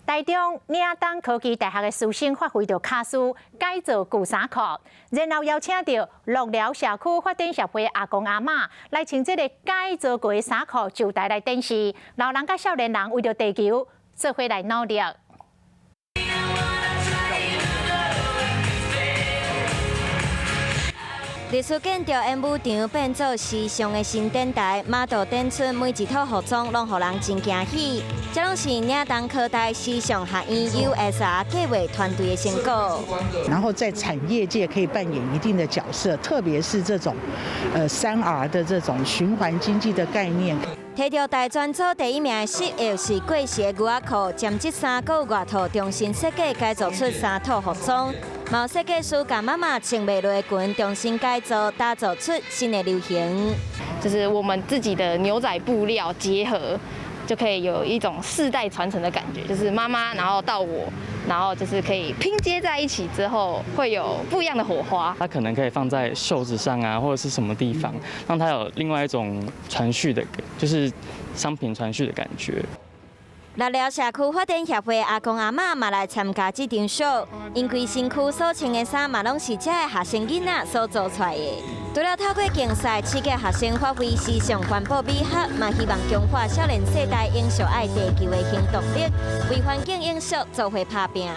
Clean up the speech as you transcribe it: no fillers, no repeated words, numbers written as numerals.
台中嶺東科技大學的師生發揮著巧思，改造舊衫褲，然後邀請著鹿寮社區發展協會阿公阿嬤來穿這个改造過的衫褲上台來展示，老人佮少年人為著地球做伙來努力。歷史建築演武場變做時尚的新展台，馬道展出每一套服裝攏予人真驚喜。這攏是嶺東科大時尚學院 USR 計劃團隊的成果。然後在產業界可以扮演一定的角色，特別是這種，3R 的這種循環經濟的概念。提著大專組第一名的失意是過時的牛仔褲，針織衫閣外套重新設計改造出三套服裝。嘛有設計師共媽媽穿袂落的裙重新改造，打造出新的流行。就是我們自己的牛仔布料結合，就可以有一種世代傳承的感覺。就是媽媽，然後到我，然後就是可以拼接在一起之後，會有不一樣的火花。它可能可以放在袖子上啊，或者是什麼地方，讓它有另外一種傳續的，就是商品傳續的感覺。鹿寮社區發展協會阿公阿嬤嘛來參加這場秀，𪜶規身軀所穿的衫嘛攏是遮的學生囡仔所做出來的。除了透過競賽刺激學生發揮時尚環保美學，嘛希望強化少年世代永續愛地球的行動力，為環境永續做伙拍拚。